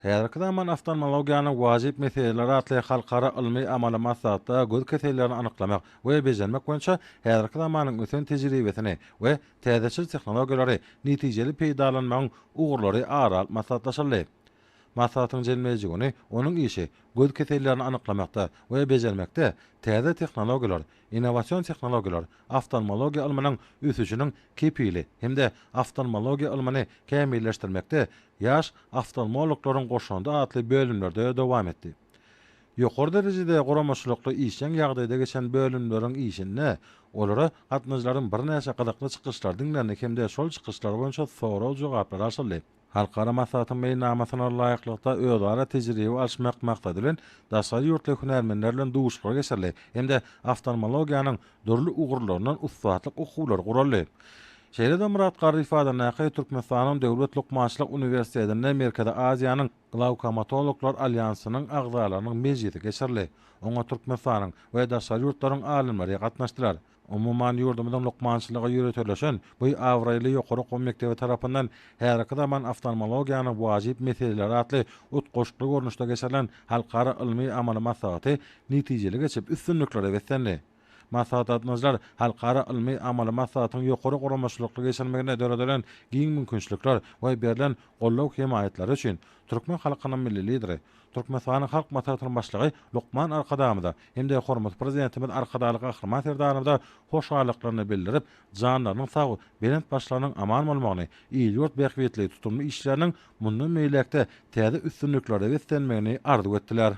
Häzirki zaman oftalmologiýanyň wajyp meseleleri atly halkara ylmy-amaly maslahatda göz kesellerini anyklamak we bejermek boýunça häzirki zamanyň ösen tejribesini we täzeçil tehnologiýalary netijeli peýdalanmagyň ugurlary ara alyp maslahatlaşyldy. Maslahatyň jemleýji güni onuň işi göz kesellerini anyklamakda we bejermekde täze tehnologiýalar, innowasion tehnologiýalar, oftalmologiýa ylmynyň ösüşiniň kepili hem-de oftalmologiýa ylmyny kämilleşdirmekde Ýaş oftalmologlaryň goşandy atly bölümlerde dowam etdi. Ýokary derejede guramaçylykly işjeň ýagdaýda geçen bölümleriň işinde olara gatnaşyjylaryň birnäçe gyzykly çykyşlary diňlendi hem-de şol çykyşlar boýunça sorag-jogaplar alşyldy. Halkara maslahatyň meýilnamasyna laýyklykda özara tejribe alyşmak maksady bilen daşary ýurtly hünärmenler bilen duşuşyklar geçirildi hem-de oftalmologiýanyň dürli ugurlaryndan ussatlyk okuwlary guraldy. Şeýle-de Myrat Garryýew adyndaky Türkmenistanyň Döwlet lukmançylyk uniwersitetinde Merkezi Aziýanyň Glaukomatologlar alýansynyň agzalarynyň mejlisi geçirildi. Oňa Türkmenistanyň we daşary ýurtlaryň alymlary gatnaşdylar. Umuman, ýurdumyzyň lukmançylyga ýöriteleşen bu abraýly ýokary okuw mekdebi tarapyndan Häzirki zaman oftalmologiýanyň wajyp meseleleri atly utgaşykly görnüşde geçirilen halkara ylmy-amaly maslahaty netijeli geçip, üstünliklere beslendi. Maslahatlatmaçylar halkara ylmy-amaly maslahatyň ýokary guramaçylykly geçirilmeginde döredilen giň mümkinçilikler we berlen goldaw-hemaýatlary üçin türkmen halkynyň Milli Lideri, Türkmenistanyň Halk Maslahatynyň Başlygy lukman Arkadagymyza hem-de hormatly Prezidentimiz Arkadagly Gahryman Serdarymyza hoşallyklaryny bildirip, janlarynyň sag, belent başlarynyň aman bolmagyny, il-ýurt bähbitli tutumly işleriniň mundan beýläk-de täze üstünliklere beslenmegini arzuw etdiler.